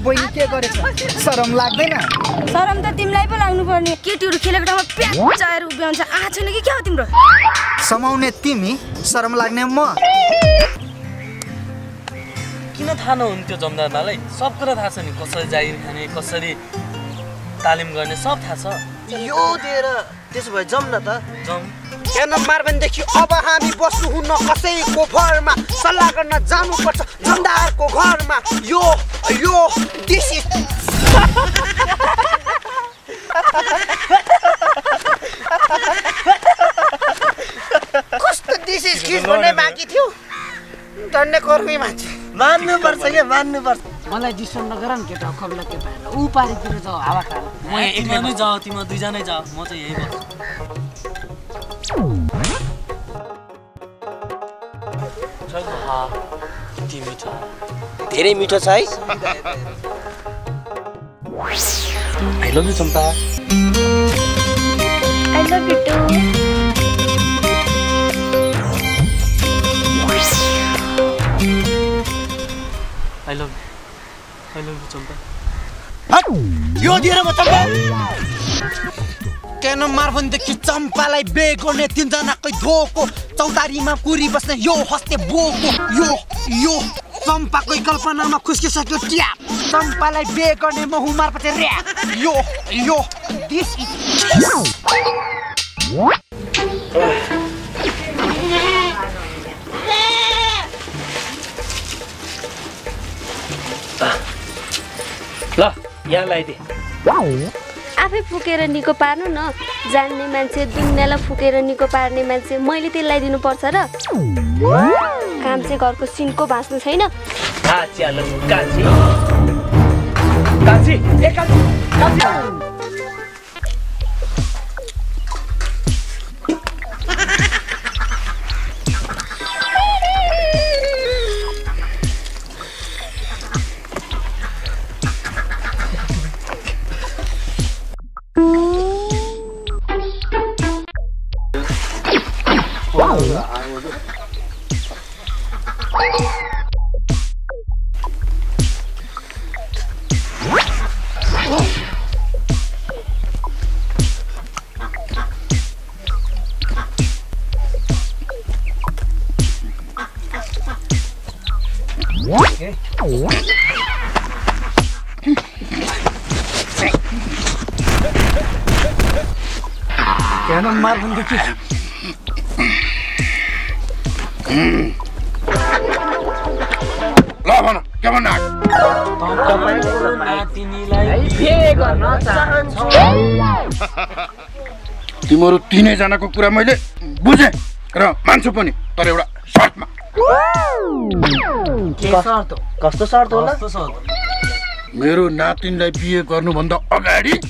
बहिनी के गरेछ शरम लाग्दैन शरम त तिमीलाई पो लाग्नु पर्ने केटीहरु खेलेको ठाउँमा प्याचाएर उभ्याउँछ आहा छैन कि के हो तिम्रो समाउने तिमी शरम लाग्ने म किन थाहा नहुन्थ्यो जमदारनालाई सब कुरा थाहा छ नि कसरी जागिर खाने कसरी तालिम गर्ने सब थाहा छ यो दिएर त्यसो भए जम न त जम हेर्न मार्बनदेखि अब हामी बस्नु हुन्न कसैको घरमा सल्लाह गर्न जानुपर्छ जमदारको घरमा यो यो दिस इज कस्तो दिस इज किस भन्ने बाँकी थियो डन्ने कर्मी मान्छे मान्नुपर्छ के मान्नुपर्छ मलाई डिस्टर्ब नगर नि केटा खबला के पाएर उ पारितिर जाऊ हावा खान म एक्लै नै जाऊ तिमी दुईजनै जाऊ म चाहिँ यही बस्छु मिठो धेरै मिठो छ है I love you Champa I love you too I love you Champa यो दिएर म चम्पा केन मार्बनदेखि चम्पालाई बे गर्ने तीनजनाकै धोको चौतारीमा कुरी बस्ने यो हस्ते बोको यो चम्पाकै कल्पनामा खुस्किसक्यो ट्याप चम्पालाई बे गर्ने म हुमारपछि र्याप यो दिस इज ल यहाँ लगाइदे आफै फुकेर निको पार्नु न जान्ने मान्छे दुनियाँलाई फुकेर निको पार्ने मान्छे मैले त्यसलाई दिनुपर्छ र काम चाहिँ घरको सिनको भाँच्नु छैन केन मार्बनदेखि ल भन के भन्न तिमीहरू तीनैजनाको कुरा मैले बुझे र मान्छु पनि तर एउटा शर्तमा कस्तो शर्त होला मेरो नातिनलाई बिहे गर्नुभन्दा अगाडि